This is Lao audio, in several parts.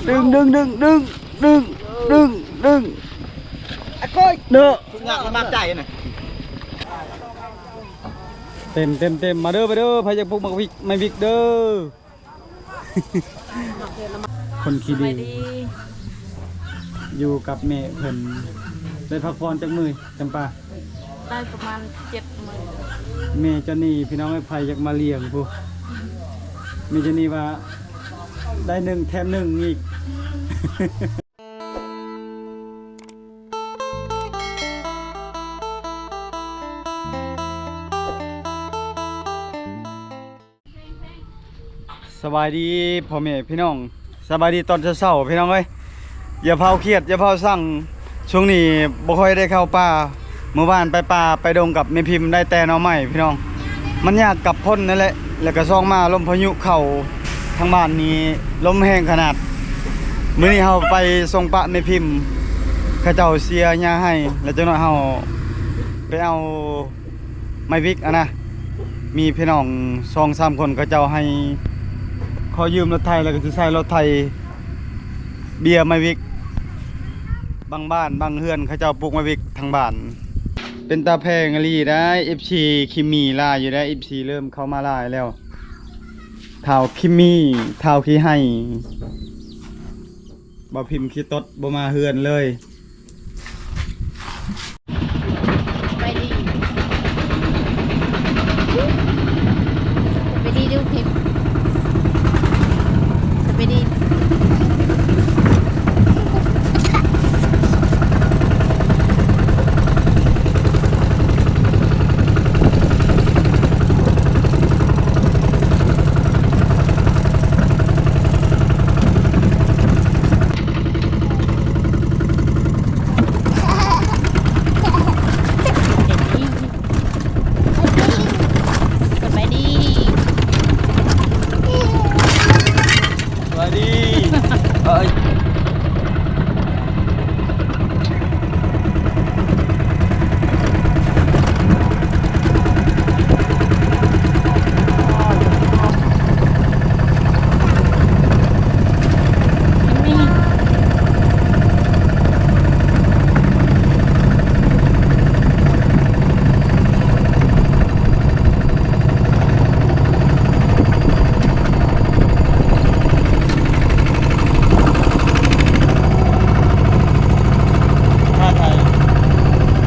ດຶງ ດຶງ ດຶງ ດຶງ ດຶງ ດຶງ ດຶງ ອາໂກຍ ເນາະ ຍາກມາກໃຈນະ ເຕັມ ເຕັມ ເຕັມ ມາເດີ ມາເດີ ໃຜຢາກປູກໝາກວິກ ໄມ້ວິກເດີ. ຄົນຂີ້ດີ ສະບາຍດີ ຢູ່ກັບແມ່ເພິ່ນ ໄດ້ພັກຜ່ອນຈັກມື້ ຈຳປາ? ໄດ້ປະມານເຈັດມື້ ແມ່ຈອນນີ້ ພີ່ນ້ອງເອີຍ ໃຜຢາກມາລ້ຽງພຸ້ນ ແມ່ຈອນນີ້ວ່າ ໄດ້ໜຶ່ງແຖມໜຶ່ງອີກ. ສະບາຍດີພໍ່ແມ່ພີ່ນ້ອງ ສະບາຍດີຕອນເຊົ້າໆ ພີ່ນ້ອງເອີຍ ຢ່າພາວຄຽດ ຢ່າພາວຊັງ ຊ່ວງນີ້ບໍ່ຄ່ອຍໄດ້ເຂົ້າປ່າ ມື້ວານໄປປ່າໄປດົງກັບແມ່ພິມ ໄດ້ແຕ່ໜໍ່ໄມ້ພີ່ນ້ອງ ມັນຍາກກັບພົ້ນນັ້ນແຫຼະ ແລ້ວກະຊ່ອງມາລົມພາຍຸເຂົ້າ ທາງບ້ານນີ້ລົມແຮງຂະໜາດ ມື້ນີ້ເຮົາໄປສົ່ງປະແມ່ພິມ ເຂົາເຈົ້າເສຍຫຍ້າໃຫ້ ແລ້ວຈັກໜ້ອຍເຮົາໄປເອົາ ໄມ້ວິກຫັ້ນນະ ມີພີ່ນ້ອງສອງສາມຄົນ ເຂົາເຈົ້າໃຫ້ຂໍຢືມລົດໄຖ ແລ້ວກໍຊິໃຊ້ລົດໄຖເບ້ຍໄມ້ວິກ ບາງບ້ານບາງເຮືອນເຂົາເຈົ້າປູກໄມ້ວິກທາງບ້ານ ເປັນຕາແພງອີ່ຫຼີໄດ໋ ເອັຟຊີ ຄິມມີຫຼາຍຢູ່ໄດ໋ ເອັຟຊີ ເລີ່ມເຂົ້າມາຫຼາຍແລ້ວ ທ້າວຄິມມີ ທ້າວຂີ້ໄຫ້ ບໍ່ພິມຂີ້ຕົດ ບໍ່ມາເຮືອນເລີຍ. ສະບາຍດີ ສະບາຍດີດູຄລິບ ສະບາຍດີ. ສະບາຍດີ ສະບາຍດີ ເອີຍ.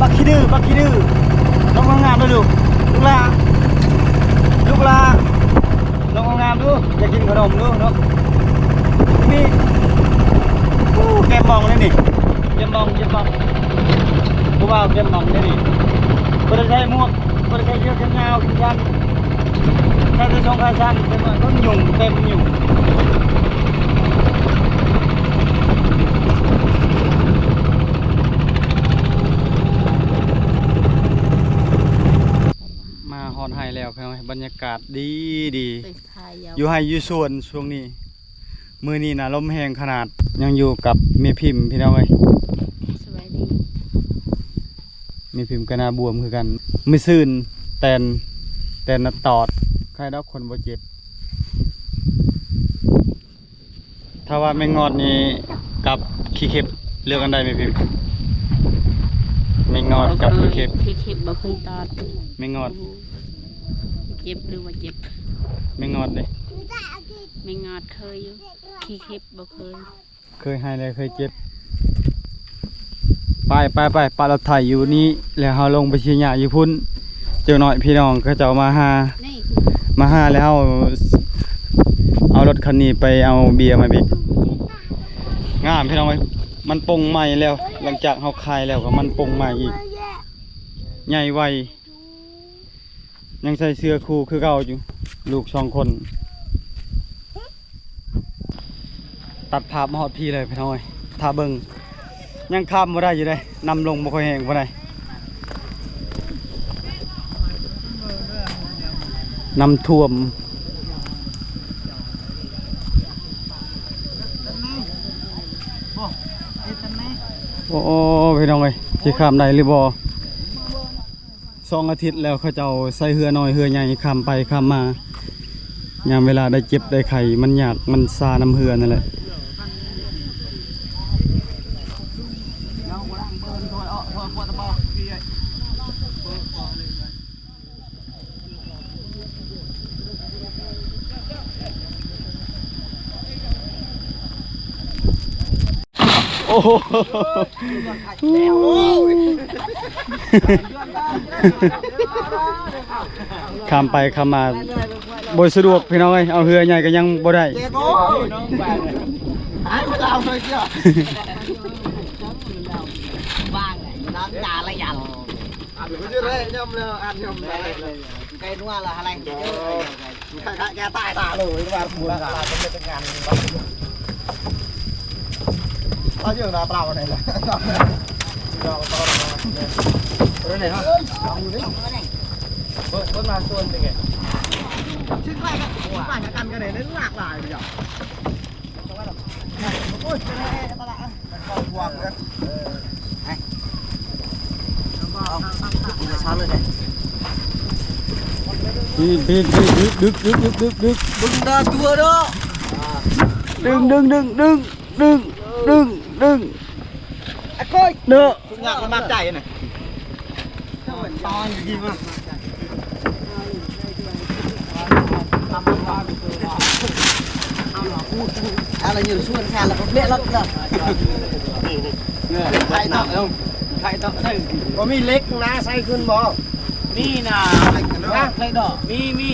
ບັກຂີ້ດື້ ບັກຂີ້ດື້ ລົງງາມໆ ເດີລູກ ລູກຫຼ້າ ລູກຫຼ້າ ລົງງາມໆ ດູ ຢາກກິນຂະໜົມດູເນາະ ນີ້ ໂອ້ ແກ້ມມອງເລີຍນີ້ ແກ້ມມອງ ແກ້ມມອງ ຜູ້ບ່າວແກ້ມມອງເລີຍນີ້ ບໍ່ໄດ້ໃສ່ໝວກ ບໍ່ໄດ້ໃສ່ເສື້ອແຂນຍາວຄືກັນ ໃສ່ແຕ່ຊົງຂາສັ້ນ ເຕັມ ເຕັມຍຸງ ເຕັມຍຸງ ມາຮອດໄຮ່ແລ້ວພີ່ນ້ອງ ບັນຍາກາດດີໆ ຢູ່ໄຮ່ຢູ່ສວນຊ່ວງນີ້. ມື້ນີ້ນະລົມແຮງຂະໜາດ ຍັງຢູ່ກັບແມ່ພິມພີ່ນ້ອງເອີຍ ສະບາຍດີ ແມ່ພິມກໍໜ້າບວມຄືກັນ ມື້ຊືນແຕ່ນ ແຕ່ນນະຕອດ ໃຄດອກຄົນບໍ່ເຈັບ ຖ້າວ່າແມງງອດນີ້ກັບຂີ້ເຂັບ ເລືອກອັນໃດແມ່ພິມ? ແມງງອດກັບຂີ້ເຂັບ ຂີ້ເຂັບບໍ່ເຄີຍຕອດ ແມງງອດ ເຈັບຫຼືວ່າເຈັບ ແມງງອດເດ້ ແມງງອດເຄີຍຢູ່ ຂີ້ເຂັບບໍ່ເຄີຍ ເຄີຍໄຫ້ແລະເຄີຍເຈັບ ໄປ ໄປ ໄປ ປະລົດໄຖຢູ່ນີ້ ແລ້ວເຮົາລົງໄປເສຍຫຍ້າຢູ່ພຸ້ນ ຈັກໜ້ອຍພີ່ນ້ອງເຂົາເຈົ້າມາຫາ ມາຫາແລ້ວເຮົາເອົາລົດຄັນນີ້ໄປເອົາເບ້ຍມາບິກ ງາມພີ່ນ້ອງເອີຍ ມັນປົ່ງໃໝ່ແລ້ວ ຫຼັງຈາກເຮົາຂາຍແລ້ວກໍມັນປົ່ງໃໝ່ອີກ ໃຫຍ່ໄວ. ຍັງໃສ່ເສື້ອຄູ່ຄືເກົ່າຢູ່ ລູກສອງຄົນ ຕັດພາບມາຮອດພີ້ເລີຍພີ່ນ້ອງເອີຍ ຖ້າເບິ່ງ ຍັງຂ້າມບໍ່ໄດ້ຢູ່ເດ້ ນ້ຳລົງບໍ່ຄ່ອຍແຮງປານໃດ ນ້ຳຖ້ວມ ໂອ້ ພີ່ນ້ອງເອີຍ ຊິຂ້າມໄດ້ຫຼືບໍ່? ສອງອາທິດແລ້ວ ເຂົາເຈົ້າໃຊ້ເຮືອນ້ອຍເຮືອໃຫຍ່ຂ້າມໄປຂ້າມມາ ຍາມເວລາໄດ້ເຈັບໄດ້ໄຂ້ ມັນຍາກ ມັນຊານຳເຮືອນັ້ນແຫຼະ. ໂອ້ໂຫ ຂ້າມໄປຂ້າມມາບໍ່ສະດວກພີ່ນ້ອງເອີຍ ເອົາເຮືອໃຫຍ່ກໍຍັງບໍ່ໄດ້. ເອົາຢູ່ໜ້າເຕົານີ້ແຫຼະ. ເອີ ເພິ່ນມາຊວນເປັນໄງ? ເຊີນໄປກັນ ໄປນຳກັນກໍໄດ້ ຫຼາກຫຼາຍເລີຍ. ໂອ້ຍ ເຂົ້າພວກເດີ. ບໍ່ມີເຫຼັກນະ ໃສ່ຂຶ້ນບໍ່? ມີນະ ເຫຼັກນະ ມີ ມີ.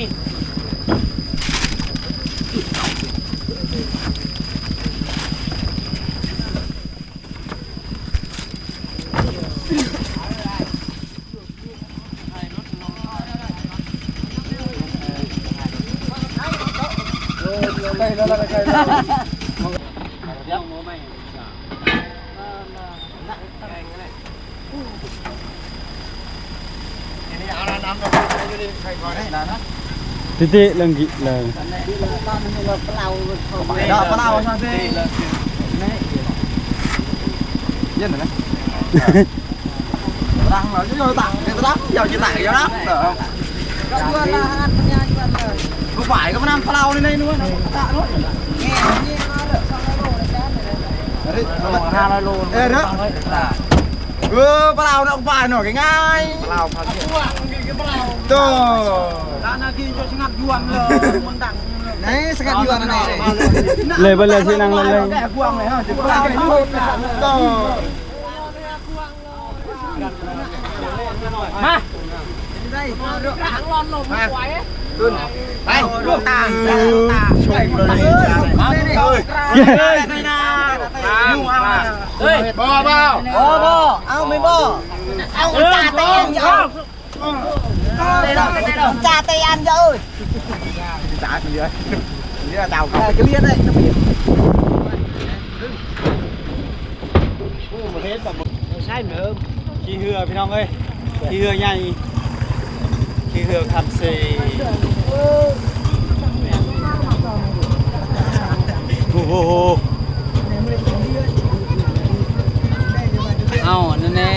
ຕິຕິ ເລື່ອງກິເລີຍ ເອົາປະເລົາ ເຢັນນະ ຕັງເຮົາຢູ່ ຕັງເຮົາຢູ່ ເຮົາຢູ່ ຕັງເຮົາຢູ່ນະ. ກໍຊວນລະຫັດປັນຍາຊວນເລີຍ ຜູ້ຝ່າຍກໍມານຳປະເລົາໃນນັ້ນ ຕະໂລດ ເອີ ຫ້າຮ້ອຍໂລ ເອີ ເດີ ເອີ ປະເລົາເນາະ ປາເນາະ ງ່າຍໆ ປະເລົາ ໂຕ ຕາໜ້າທີ່ຈະສະຫງັດຢວນເລີຍ ມັນດັງ ໃນສະຫງັດຢວນນັ້ນເລີຍ ເລີຍ ເລີຍ ຊິນັ່ງເລີຍ ເລີຍ ແຕ່ພວກເລີຍ ເຮົາຈະ ໂຕ ມາ ໄປ ລູກຕາ ເຮີ້ຍ ບໍ່ ບໍ່ ເອົາແມ່ນບໍ່ ເອົາ ເອົາ ຕາແຕງ ເອົາ ເອີ ເອີ ເອີ ຈ່າແຕ່ອັນເດີ ເອີຍ ຈ່າເຫຼືອ ເຫຼືອເຈົ້າ ເອີ ກໍເຫຼືອໄດ້ ໂອ້ ບໍ່ເຫັນ ບໍ່ ໃຊ່ເດີ ຂີ່ເຮືອພີ່ນ້ອງເອີຍ ຂີ່ເຮືອໃຫຍ່ ຂີ່ເຮືອຄຳເຊ ໂອ້ໂຫ ເອົາ ອັນນັ້ນແຫຼະ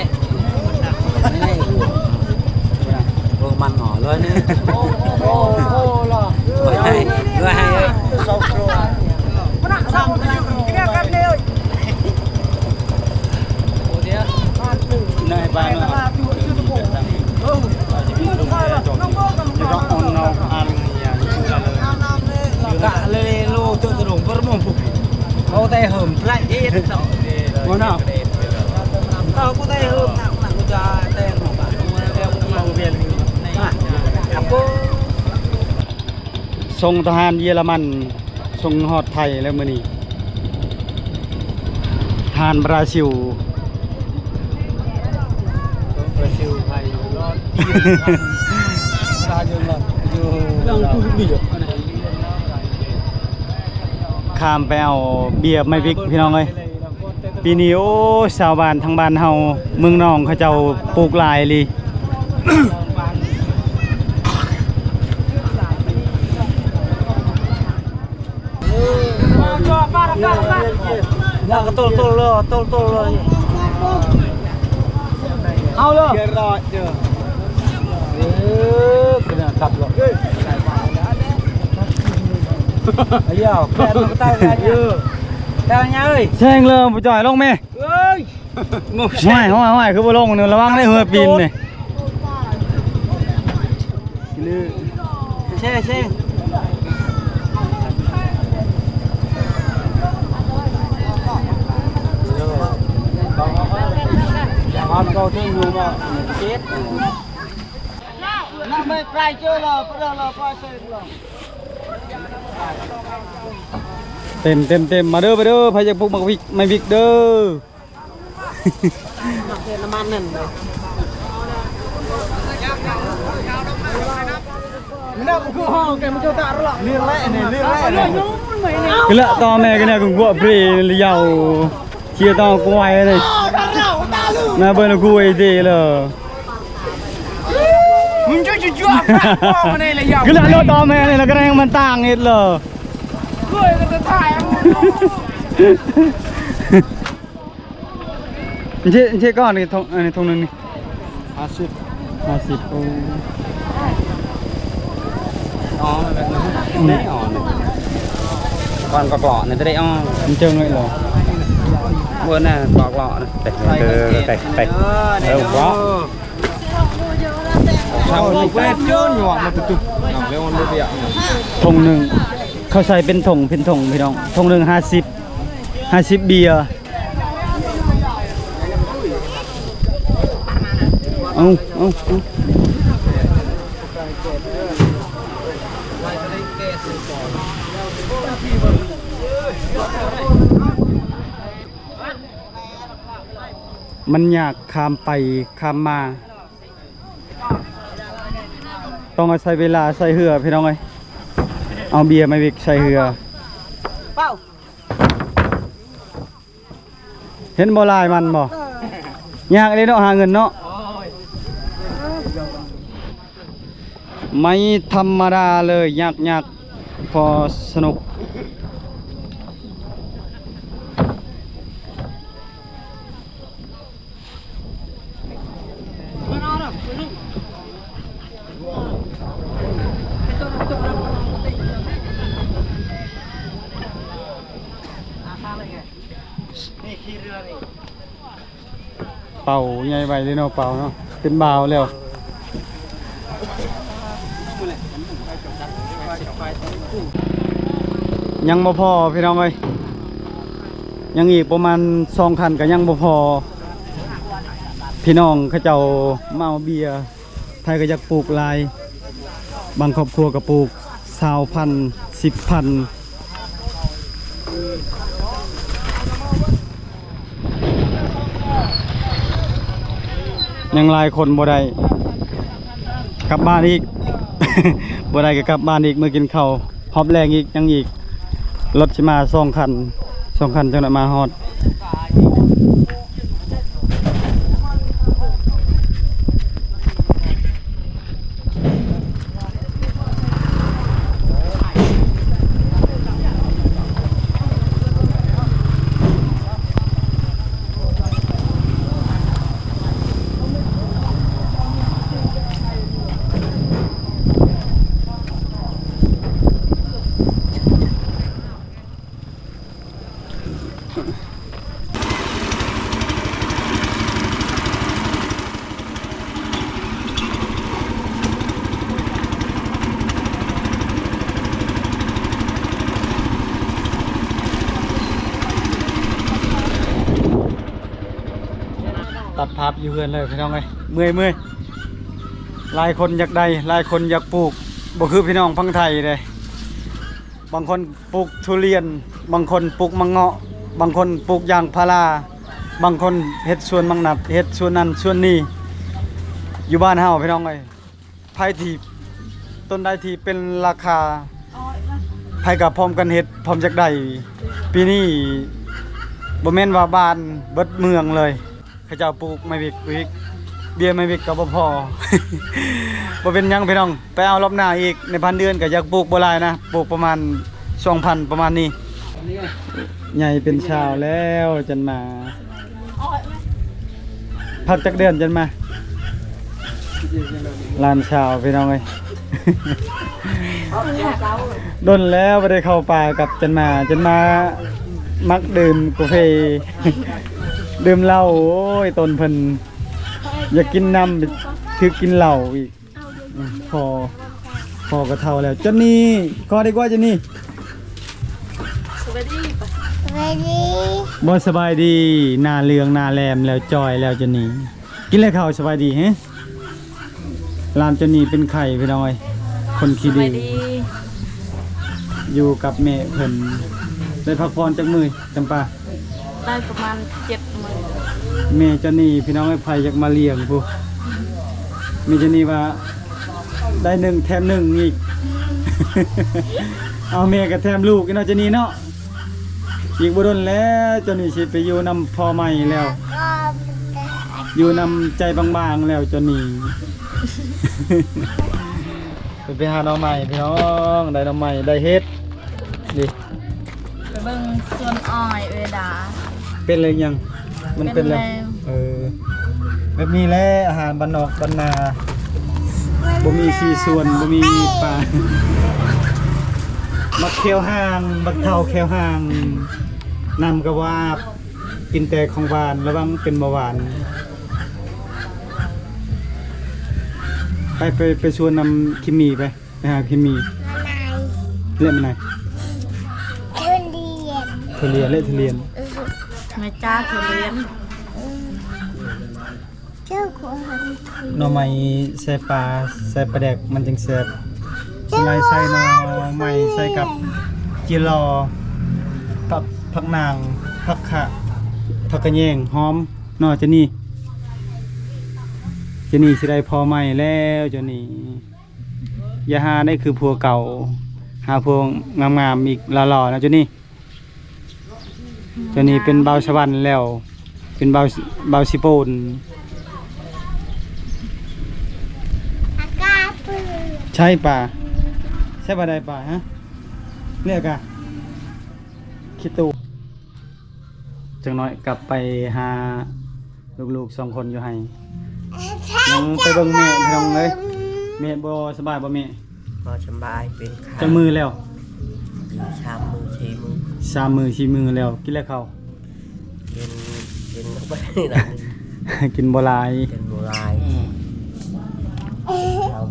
ເບິ່ງມັນໜໍເລີຍນີ້ ໂອ້ໂຫ ໂອ້ໂຫ ເລີຍໃຫ້ ເລີຍໃຫ້ ສົ່ງທະຫານເຢຍລະມັນ ສົ່ງຮອດໄທແລ້ວມື້ນີ້ ທະຫານບຣາຊິວ ບຣາຊິວໄທຢູ່ລອດ ບຣາຊິວລອດຢູ່ ຂ້າມໄປເອົາເບຍໄມ້ວິກ ພີ່ນ້ອງເອີຍ. ປີນີ້ ໂອ້ ຊາວບ້ານທາງບ້ານເຮົາ ເມືອງໜອງ ເຂົາເຈົ້າປູກຫຼາຍອີ່ຫຼີ. ລາວກໍໂຕໂຕໂຕໂຕໂຕ ເອົາເລີຍ ເອີ ຂຶ້ນກັບເລີຍ. Ayo, kayak tu betul kan ya. Dah nya ơi. ແຊງເລີຍ ຜູ້ຈ່ອຍ ລົງແມ່. ເອີຍ ໂອ້ຍ ຫ້ວຍໆ ຄືບໍ່ລົງນີ້ ລະວັງເດ້ ເຮືອປີນນີ້. ແຊງ ແຊງ ເຕັມ ເຕັມ ເຕັມ ມາເດີ ມາເດີ ໃຜຢາກປູກໝາກວິກ ໄມ້ວິກເດີ. ເລາະຕໍ່ແມ່ກັນນະ ກຸງກົວເບຣລະເຍົາ ເຊຍຕໍ່ກວາຍນີ້ ນາເບິ່ງກູໄອເດເລີ ຄືລະເລາະຕໍ່ແມ່ນີ້ລະກະແນງມັນຕ່າງເຮັດເລີ. ເຊ ເຊກ່ອນນີ້ ຖົງ ອັນນີ້ຖົງໜຶ່ງນີ້ ຫ້າສິບ ຫ້າສິບ. ໂອ້ ອໍ ມັນແບບນີ້ ອືມ ນີ້ ອໍ ນີ້ ກ່ອນກໍເກາະນີ້ໄດ້ ອໍ ມັນເຈີເງິນເລີຍ ເບິ່ງນະ ເກາະເກາະນະ ໄປ ໄປ ໄປ ເອີ ເກາະ. ຖົງໜຶ່ງ ເຂົາໃສ່ເປັນຖົງ ເປັນຖົງພີ່ນ້ອງ ຖົງໜຶ່ງຫ້າສິບ ຫ້າສິບເບຍ. ເອົາ ເອົາ ເອົາ ມັນຍາກຂ້າມໄປຂ້າມມາ. ຕ້ອງອາໄສເວລາໃສ່ເຮືອພີ່ນ້ອງເອີຍ ເອົາເບຍມາວິກໃສ່ເຮືອ. ເຫັນບໍ່ ລາຍມັນບໍ່? ຍາກເດ້ເນາະ ຫາເງິນເນາະ ໄມ່ທຳມະດາເລີຍ ຍາກໆ ພໍສະໜຸກ. ເປົາໃຫຍ່ໄວເດ້ເນາະ ເປົາເນາະ ເປັນບ່າວແລ້ວ. ຍັງບໍ່ພໍພີ່ນ້ອງເອີຍ ຍັງອີກປະມານສອງຄັນກໍຍັງບໍ່ພໍ. ພີ່ນ້ອງເຂົາເຈົ້າມາເອົາເບຍ ໃຜກໍຢາກປູກຫຼາຍ ບາງຄອບຄົວກໍປູກຊາວພັນ ສິບພັນ. ຍັງຫຼາຍຄົນບໍ່ໄດ້ກັບບ້ານອີກ ບໍ່ໄດ້ກໍກັບບ້ານອີກ ເມືອກິນເຂົ້າຮອບແລງອີກ ຍັງອີກ ລົດຊິມາສອງຄັນ ສອງຄັນຈັ່ງໄດ້ມາຮອດ. ຕັດພາບຢູ່ເຮືອນເລີຍພີ່ນ້ອງເອີຍ ເມື່ອຍໆ. ຫຼາຍຄົນຢາກໄດ້ ຫຼາຍຄົນຢາກປູກ ບໍ່ຄືພີ່ນ້ອງຝັ່ງໄທເດ້. ບາງຄົນປູກທຸລຽນ ບາງຄົນປູກໝາກເງາະ ບາງຄົນປູກຢາງພາລາ ບາງຄົນເຮັດສວນໝາກນັດ ເຮັດສວນນັ້ນສວນນີ້. ຢູ່ບ້ານເຮົາພີ່ນ້ອງເອີຍ ໃຜທີ່ ຕົ້ນໃດທີ່ເປັນລາຄາ ໃຜກໍພ້ອມກັນເຮັດ ພ້ອມຢາກໄດ້. ປີນີ້ບໍ່ແມ່ນວ່າບ້ານເບິດເມືອງເລີຍ ເຂົາເຈົ້າປູກໄມ້ວິກ ວິກ ເບຍໄມ້ວິກກໍບໍ່ພໍ ບໍ່ເປັນຫຍັງພີ່ນ້ອງ ໄປເອົາລອບໜ້າອີກ. ໃນພັນເດືອນກໍຢາກປູກບໍ່ຫຼາຍນະ ປູກປະມານສອງພັນ ປະມານນີ້. ໃຫຍ່ເປັນສາວແລ້ວຈັນມາ ພັກຈັກເດືອນຈັ່ງມາ ຫຼານສາວພີ່ນ້ອງເອີຍ. ດົນແລ້ວບໍ່ໄດ້ເຂົ້າປ່າກັບຈັນມາ. ຈັນມາມັກດື່ມກາເຟ ດື່ມເຫຼົ້າ. ໂອ້ຍ ຕົນເພິ່ນຢາກກິນນ້ຳ ຖືກກິນເຫຼົ້າອີກ. ອືມ ພໍ ພໍກໍເຖົ້າແລ້ວ. ຈອນນີ້ ຂໍດີກວ່າ ຈອນນີ້. ສະບາຍດີ ສະບາຍດີ. ບໍ່ສະບາຍດີ ໜ້າເຫຼືອງໜ້າແຫຼມແລ້ວ ຈ່ອຍແລ້ວ ຈອນນີ້. ກິນແລ້ວເຂົ້າ ສະບາຍດີ. ຮະ ຫຼານເຈົ້ານີ້ເປັນໄຂ້ພີ່ນ້ອງເອີຍ ຄົນຂີ້ດື້. ຢູ່ກັບແມ່ເພິ່ນ ໄດ້ພັກຜ່ອນຈັກມື້ຈຳປາ? ໄດ້ປະມານເຈັດມື້. ແມ່ເຈົ້ານີ້ພີ່ນ້ອງເອີຍ ໃຜຢາກມາລ້ຽງພຸ້ນ ແມ່ເຈົ້ານີ້ວ່າໄດ້ໜຶ່ງແຖມໜຶ່ງອີກ. ເອົາ ແມ່ກໍແຖມລູກອີກເນາະ ເຈົ້ານີ້ເນາະ. ອີກບໍ່ດົນແລ້ວ ຈອນນີ້ຊິໄປຢູ່ນຳພໍ່ໃໝ່ແລ້ວ ຢູ່ນຳໃຈບາງໆແລ້ວ ຈອນນີ້. ເພິ່ນໄປຫາໜໍ່ໄມ້ພີ່ນ້ອງ ໄດ້ໜໍ່ໄມ້ ໄດ້ເຫັດ ນີ້ ໄປເບິ່ງສວນອ້ອຍເວດາ ເປັນແລ້ວຍັງ? ມັນເປັນແລ້ວ ເປັນແລ້ວ. ເອີ ແບບນີ້ແຫຼະ ອາຫານບ້ານນອກບ້ານນາ ບໍ່ມີສີສວນ ບໍ່ມີປາ. ບັກແຂ້ວຫາງ ບັກເຖົ້າແຂ້ວຫາງ ນ້ຳກະຫວາບ ກິນແຕ່ຂອງຫວານ ລະວັງເປັນເບົາຫວານ. ໄປ ໄປ ໄປສວນນຳຄິມມີໄປ ໄປຫາຄິມມີ. ມະນາຍ ແລະ ມະນາຍ ທຸລຽນ ທຸລຽນ ແລະ ທຸລຽນ. ແມ່ຈ້າ ທຸລຽນ. ໜໍ່ໄມ້ໃສ່ປາ ໃສ່ປາແດກມັນຈຶ່ງແຊບ. ສ່ວນຫຼາຍໃສ່ໜໍ່ໄມ້ ໃສ່ກັບຈີ່ລໍ່ ຜັກ ຜັກໜາງ ຜັກຂະ ຜັກຂະແຍງ ຫອມເນາະ. ເຈົ້ານີ້ ເຈົ້ານີ້ຊິໄດ້ພໍ່ໃໝ່ແລ້ວ ເຈົ້ານີ້. ຢ່າຫາໄດ້ຄືຜົວເກົ່າ ຫາຜົວງາມໆອີກ ຫຼໍ່ໆນະ ເຈົ້ານີ້. ໂຕນີ້ເປັນບ່າວສະຫວັນແລ້ວ ເປັນບ່າວ ບ່າວຊິໂປນ. ໃຊ້ປາ ໃຊ້ປາໄດ້ປາ ຮະ ເນຍກະ ຂີ້ຕູ. ຈັກໜ້ອຍກັບໄປຫາລູກໆສອງຄົນຢູ່ໄຮ່. ຍັງໄປເບິ່ງແມ່ພີ່ນ້ອງເອີຍ. ແມ່ບໍ່ສະບາຍບໍ່ແມ່? ບໍ່ສະບາຍ ເປັນໄຂ້. ຈັກມື້ແລ້ວ? ສາມມື້ສີ່ມື້. ສາມມື້ສີ່ມື້ແລ້ວ. ກິນແລ້ວເຂົ້າ? ກິນ ກິນໄປນີ້ລະ ກິນບໍ່ຫຼາຍ ກິນບໍ່ຫຼາຍ.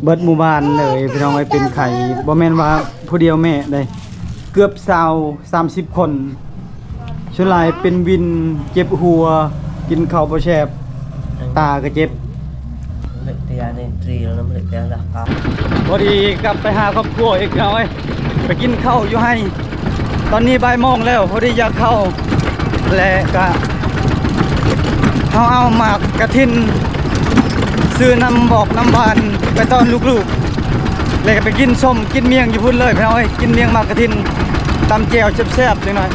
ເບິດໝູ່ບ້ານເລີຍພີ່ນ້ອງເອີຍ ເປັນໄຂ້. ບໍ່ແມ່ນວ່າຜູ້ດຽວແມ່ໃດ ເກືອບຊາວ ສາມສິບຄົນ. ສ່ວນຫຼາຍເປັນວິນ ເຈັບຫົວ ກິນເຂົ້າບໍ່ແຊບ ຕາກະເຈັບ. ພໍດີກັບໄປຫາຄອບຄົວອີກເນາະ ໄປກິນເຂົ້າຢູ່ໄຮ່. ຕອນນີ້ບ່າຍໂມງແລ້ວ ພໍດີຢາກເຂົ້າ ແລະກະເຮົາເອົາໝາກກະຖິນ ຊື້ນ້ຳບອກນ້ຳຫວານໄປຕ້ອນລູກໆ ແລະກະໄປກິນສົ້ມ ກິນໝ້ຽງຢູ່ພຸ້ນເລີຍພີ່ນ້ອງເອີຍ. ກິນໝ້ຽງໝາກກະຖິນ ຕຳແຈ່ວແຊບໆ ຈັກໜ້ອຍ.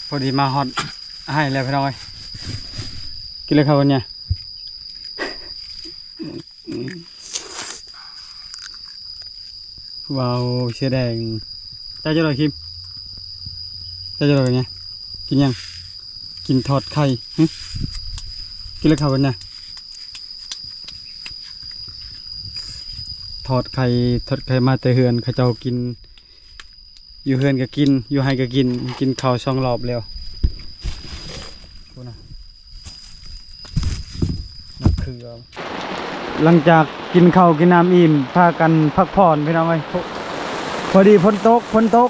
ພໍດີມາຮອດໄຮ່ແລ້ວພີ່ນ້ອງເອີຍ. ກິນແລ້ວເຂົ້າກັນຫຍັງ? ວ້າວ ເສືອແດງ. ເຈົ້າຈະໄດ້ກິນ ເຈົ້າຈະໄດ້ຫຍັງ? ກິນຫຍັງ? ກິນທອດໄຂ່. ຫຶ? ກິນແລ້ວເຂົ້າກັນຫຍັງ? ທອດໄຂ່ ທອດໄຂ່ມາແຕ່ເຮືອນ ເຂົາເຈົ້າກິນ. ຢູ່ເຮືອນກໍກິນ ຢູ່ໄຮ່ກໍກິນ ກິນເຂົ້າສອງລອບແລ້ວ. ພຸ້ນນະ ໝາກເຂືອ. ຫຼັງຈາກກິນເຂົ້າກິນນ້ຳອີ່ມ ພາກັນພັກຜ່ອນພີ່ນ້ອງເອີຍ. ພໍ ພໍດີຝົນຕົກ ຝົນຕົກ.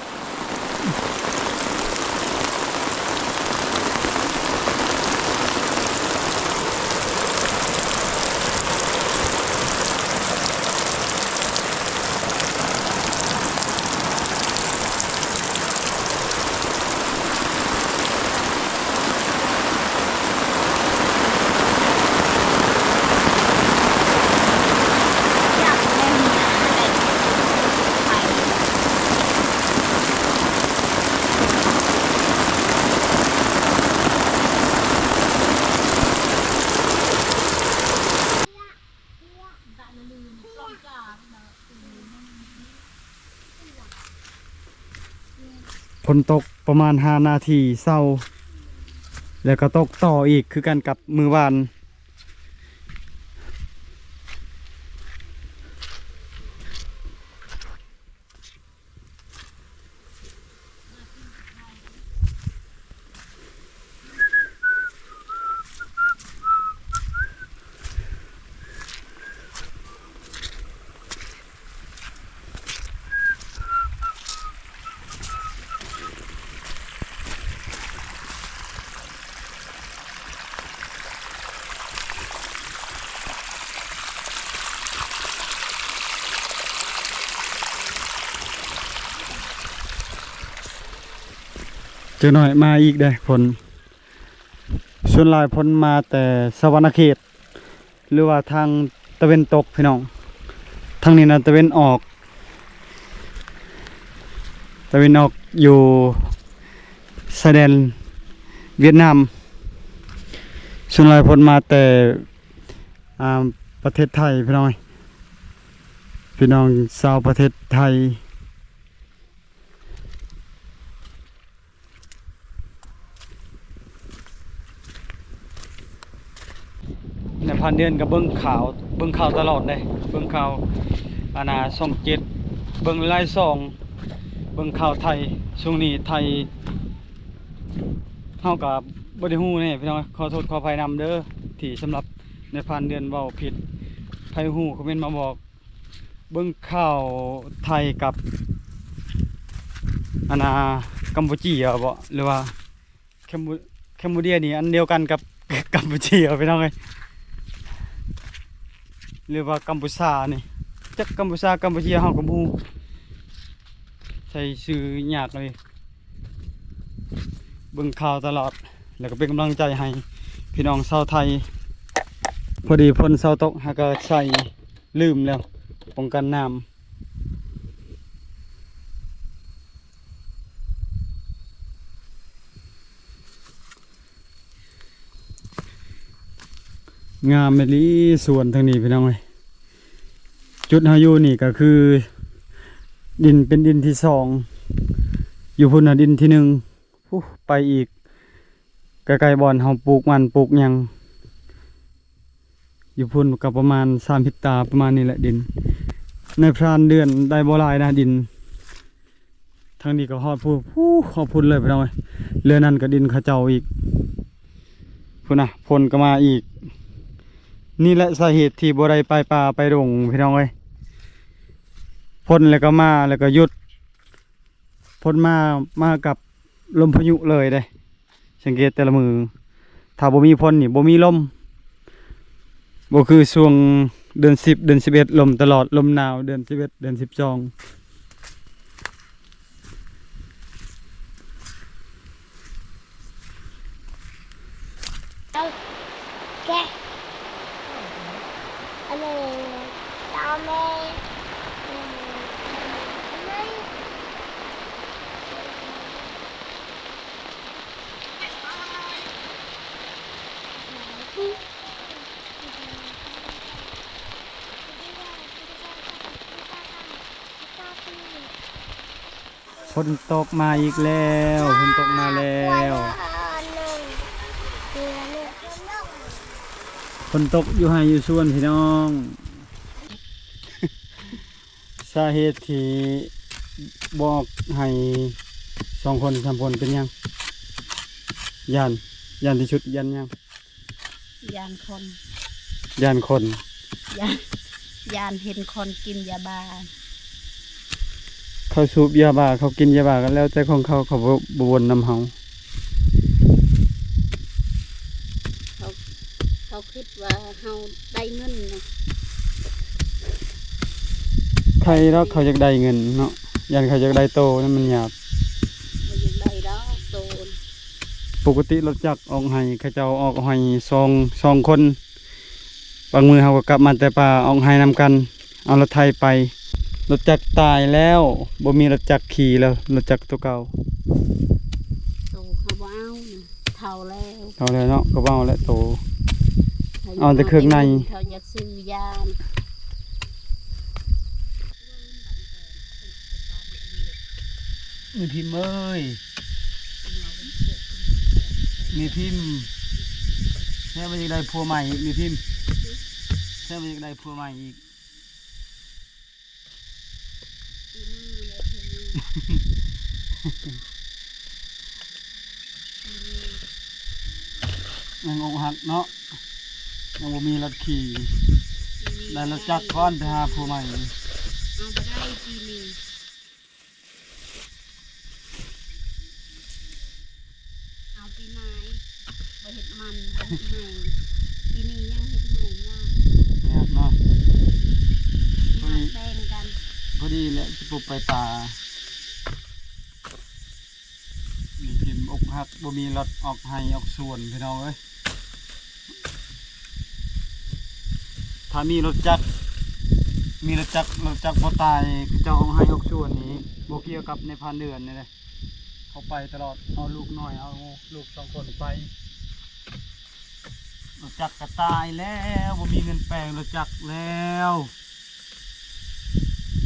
ຝົນຕົກປະມານຫ້ານາທີເຊົາ ແລ້ວກໍຕົກຕໍ່ອີກຄືກັນກັບມື້ວານ. ຈັກໜ້ອຍມາອີກເດ້ ຝົນ. ສ່ວນຫຼາຍຝົນມາແຕ່ສະຫວັນນະເຂດ ຫຼືວ່າທາງຕາເວັນຕົກພີ່ນ້ອງ. ທາງນີ້ນະຕາເວັນອອກ, ຕາເວັນອອກຢູ່ຊາຍແດນຫວຽດນາມ. ສ່ວນຫຼາຍຝົນມາແຕ່ ອ່າ ປະເທດໄທພີ່ນ້ອງເອີຍ, ພີ່ນ້ອງຊາວປະເທດໄທ. ນາຍພານເດືອນກໍເບິ່ງຂ່າວ, ເບິ່ງຂ່າວຕະຫຼອດເດ້, ເບິ່ງຂ່າວ ອັນນ່າ ຊ່ອງເຈັດ ເບິ່ງຫຼາຍຊ່ອງ, ເບິ່ງຂ່າວໄທ. ຊ່ວງນີ້ໄທ ເຮົາກໍບໍ່ໄດ້ຮູ້ແນ່ພີ່ນ້ອງ, ຂໍໂທດຂໍອະໄພນຳເດີ ທີ່ສຳລັບນາຍພານເດືອນເວົ້າຜິດ. ໃຜຮູ້ຄອມເມັນມາບອກ. ເບິ່ງຂ່າວໄທກັບ ອັນນ່າ ກຳປູເຈຍບໍ ຫຼືວ່າ ແຄມບູ ແຄມບູເຈຍນີ້ອັນດຽວກັນກັບ ກຳປູເຈຍພີ່ນ້ອງເອີຍ ຫຼືວ່າກຳປູຊານີ້. ຈັກກຳປູຊາ ກຳປູເຈຍ ເຮົາກໍບໍ່ຮູ້, ໃສ່ຊື່ຍາກເລີຍ. ເບິ່ງຂ່າວຕະຫຼອດ ແລ້ວກໍເປັນກຳລັງໃຈໃຫ້ພີ່ນ້ອງຊາວໄທ. ພໍດີຝົນເຊົາຕົກ ຫາກໍໃສ່ ລືມແລ້ວ ປ້ອງກັນນ້ຳ. ງາມອີ່ຫຼີສວນທາງນີ້ພີ່ນ້ອງເອີຍ. ຈຸດເຮົາຢູ່ນີ້ກໍຄື ດິນເປັນດິນທີສອງ, ຢູ່ພຸ້ນນະດິນທີໜຶ່ງ. ພຸ້ນ ໄປອີກ ໃກ້ໆບ່ອນເຮົາປູກມັນປູກຫຍັງ. ຢູ່ພຸ້ນກໍປະມານສາມເຮັກຕາ ປະມານນີ້ແຫຼະດິນ. ນາຍພານເດືອນໄດ້ບໍ່ຫຼາຍນະດິນ. ທາງນີ້ກໍຮອດພຸ້ນ ພຸ້ນ ຮອດພຸ້ນເລີຍພີ່ນ້ອງເອີຍ. ເຮືອນັ້ນກໍດິນເຂົາເຈົ້າອີກ. ພຸ້ນນະ ຝົນກໍມາອີກ. ນີ້ແຫຼະສາເຫດທີ່ບໍ່ໄດ້ໄປປ່າໄປດົງພີ່ນ້ອງເອີຍ. ຝົນແລ້ວກໍມາ ແລ້ວກໍຢຸດ. ຝົນມາ ມາກັບລົມພາຍຸເລີຍເດ້. ສັງເກດແຕ່ລະມື້ ຖ້າບໍ່ມີຝົນນີ້ບໍ່ມີລົມ, ບໍ່ຄືຊ່ວງເດືອນສິບ ເດືອນສິບເອັດ ລົມຕະຫຼອດ, ລົມໜາວເດືອນສິບເອັດ ເດືອນສິບສອງ. ຝົນຕົກມາອີກແລ້ວ, ຝົນຕົກມາແລ້ວ. ຝົນຕົກຢູ່ໄຮ່ຢູ່ສວນພີ່ນ້ອງ. ສາເຫດທີ່ບໍ່ອອກໄຮ່ສອງຄົນສາມຄົນເປັນຫຍັງ? ຢ້ານ, ຢ້ານທີ່ສຸດຢ້ານຫຍັງ? ຢ້ານຄົນ. ຢ້ານຄົນ. ຢ້ານ, ຢ້ານເຫັນຄົນກິນຢາບ້າ. ເຂົາສູບຢາບ້າ, ເຂົາກິນຢາບ້າກໍແລ້ວແຕ່ຂອງເຂົາ, ເຂົາບໍ່, ບໍ່ວົນນຳເຮົາ. ເຂົາ, ເຂົາຄິດວ່າເຮົາໄດ້ເງິນນະ. ໃຜດອກເຂົາຢາກໄດ້ເງິນເນາະ, ຢ້ານເຂົາຢາກໄດ້ໂຕນັ້ນມັນຍາກ. ບໍ່ຢາກໄດ້ດອກໂຕ. ປົກກະຕິລົດຈັກອອກໄຮ່, ເຂົາເຈົ້າອອກໄຮ່ສອງ, ສອງຄົນ. ບາງມື້ເຮົາກໍກັບມາແຕ່ປ່າ ອອກໄຮ່ນຳກັນ, ເອົາລົດໄຖໄປ. ລົດຈັກຕາຍແລ້ວ, ບໍ່ມີລົດຈັກຂີ່ແລ້ວ, ລົດຈັກໂຕເກົ່າ. ໂຕເຂົາບໍ່ເອົານະ, ເຖົ້າແລ້ວ. ເຖົ້າແລ້ວເນາະ, ກໍເວົ້າແຫຼະໂຕ. ເອົາແຕ່ເຄື່ອງໃນ. ເຂົາຢາກຊື້ຢານ. ແມ່ພິມເອີຍ ແມ່ພິມ ແທ້ວ່າຢາກໄດ້ຜົວໃໝ່ອີກ ແມ່ພິມ ແທ້ວ່າຢາກໄດ້ຜົວໃໝ່ອີກ. ຍັງອົກຫັກເນາະ ຍັງບໍ່ມີລົດຂີ່ ໄດ້ລົດຈັກກ່ອນໄປຫາຜົວໃໝ່ ເອົາບໍ່ໄດ້ປີນີ້ ເອົາປີໜ້າອີກ ບໍ່ເຮັດມັນ ບໍ່ເຮັດໄຮ່ ປີນີ້ຍັງເຮັດໄຮ່ຍາກ ຍາກເນາະ ຍາກແບ່ງກັນ ພໍດີແຫຼະ ຊິປຸບໄປປ່າ ນີ້ເຫັນອົກຫັກ ບໍ່ມີລົດອອກໄຮ່ອອກສວນ ພີ່ນ້ອງເອີຍ. ຖ້າມີລົດຈັກ ມີລົດຈັກ ລົດຈັກບໍ່ຕາຍ ເຂົາເຈົ້າອອກໄຮ່ອອກສວນນີ້ ບໍ່ກ່ຽວກັບນາຍພານເດືອນນີ້ເດ້ ເຂົາໄປຕະຫຼອດ ເອົາລູກນ້ອຍ ເອົາລູກສອງຄົນໄປ ລົດຈັກກໍຕາຍແລ້ວ ບໍ່ມີເງິນແປງລົດຈັກແລ້ວ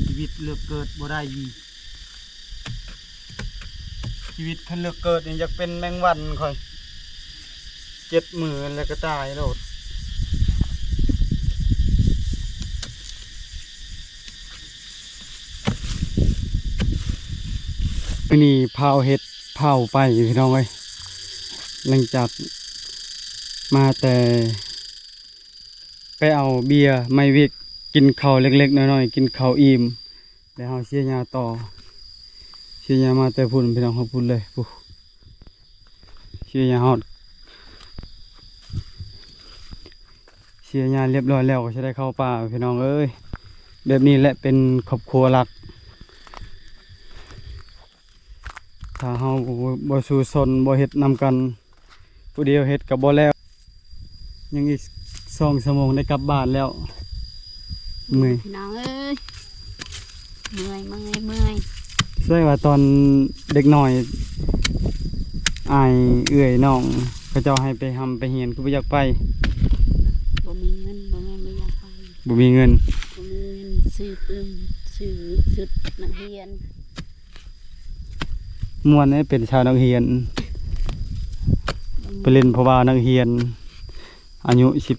ຊີວິດເລືອກເກີດບໍ່ໄດ້ ຊີວິດຄັນເລືອກເກີດນີ້ ຢາກເປັນແມງວັນຂ້ອຍ ເຈັດມື້ແລ້ວກໍຕາຍໂລດ. ມື້ນີ້ພາວເຮັດພາວໄປ ພີ່ນ້ອງເອີຍ ຫຼັງຈາກມາແຕ່ ໄປເອົາເບຍໄມ້ວິກ ກິນເຂົ້າເລັກໆນ້ອຍໆ ກິນເຂົ້າອີ່ມ ແລ້ວເຮົາເສຍຫຍ້າຕໍ່ ເສຍຫຍ້າມາແຕ່ພຸ້ນ ພີ່ນ້ອງ ຮອດພຸ້ນເລີຍ ພຸ້ນ ເສຍຫຍ້າຮອດ ເສຍຫຍ້າລຽບຮ້ອຍແລ້ວ ກໍຊິໄດ້ເຂົ້າປ່າ ພີ່ນ້ອງເອີຍ ແບບນີ້ແຫຼະເປັນຄອບຄົວຫຼັກ. ຖ້າເຮົາບໍ່ ບໍ່ສູ້ຊົນ ບໍ່ເຮັດນຳກັນ ຜູ້ດຽວເຮັດກໍບໍ່ແລ້ວ ຍັງອີກສອງຊົ່ວໂມງໄດ້ກັບບ້ານແລ້ວ ເມື່ອຍ ພີ່ນ້ອງເອີຍ ເມື່ອຍ ເມື່ອຍ ເມື່ອຍ ໃຊ່ວ່າຕອນເດັກນ້ອຍ ອ້າຍເອື້ອຍນ້ອງ ເຂົາເຈົ້າໃຫ້ໄປຮ່ຳໄປຮຽນ ຄືບໍ່ຢາກໄປ ບໍ່ມີເງິນ ບໍ່ແມ່ນບໍ່ຢາກໄປ ບໍ່ມີເງິນ ບໍ່ມີເງິນຊື້ປຶ້ມ ຊື້ຊຸດນັກຮຽນ. ມ່ວນເດ້ເປັນຊາວນັກຮຽນ ໄປຫຼິ້ນຜູ້ບ່າວນັກຮຽນ ອາຍຸສິບ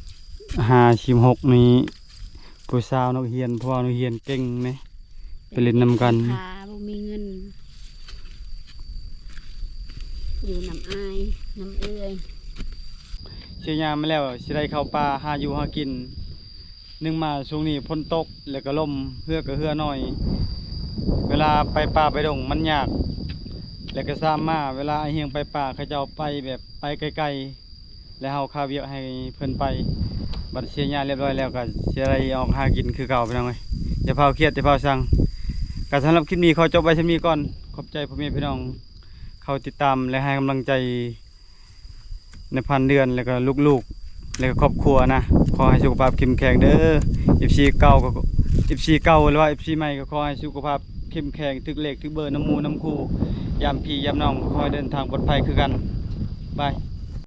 ຫ້າ ສິບຫົກນີ້ ຜູ້ສາວນັກຮຽນ ຜູ້ບ່າວນັກຮຽນເກັ່ງເດ້ ໄປຫຼິ້ນນຳກັນ ບໍ່ມີເງິນ ຢູ່ນຳອ້າຍ ນຳເອື້ອຍ ເສຍຫຍ້າມາແລ້ວ ຊິໄດ້ເຂົ້າປ່າຫາຢູ່ຫາກິນ. ໜຶ່ງມາຊ່ວງນີ້ຝົນຕົກ ແລ້ວກໍລົມ ເຮືອກໍເຮືອໜ້ອຍ ເວລາໄປປ່າໄປດົງມັນຍາກ ແລ້ວກໍສາມມາ ເວລາອ້າຍຮຽງໄປປ່າ ເຂົາເຈົ້າໄປແບບໄປໄກໆ ແລ້ວເຮົາຄາວຽກໃຫ້ເພິ່ນໄປ ບັດເສຍຫຍ້າລຽບຮ້ອຍແລ້ວ ກໍຊິໄດ້ອອກຫາກິນຄືເກົ່າ ພີ່ນ້ອງເອີຍ ຢ່າພາວຄຽດ ຢ່າພາວຊັງ. ກໍສຳລັບຄລິບນີ້ຂໍຈົບໄວ້ສ່ຳນີ້ກ່ອນ ຂອບໃຈພໍ່ແມ່ພີ່ນ້ອງເຂົ້າຕິດຕາມ ແລະ ໃຫ້ກຳລັງໃຈ ນາຍພານເດືອນ ແລ້ວກໍລູກໆ ແລ້ວກໍຄອບຄົວນະ ຂໍໃຫ້ສຸຂະພາບເຂັ້ມແຂງເດີ ເອັຟຊີເກົ່າກໍ ເອັຟຊີເກົ່າ ຫຼືວ່າເອັຟຊີໃໝ່ ກໍຂໍໃຫ້ສຸຂະພາບເຂັ້ມແຂງ ຖືກເລກຖືກເບີນຳໝູ່ນຳຄູ່ ຢາມພີ່ຢາມນ້ອງ ກໍຂໍໃຫ້ເດີນທາງປອດໄພຄືກັນ ບາຍ.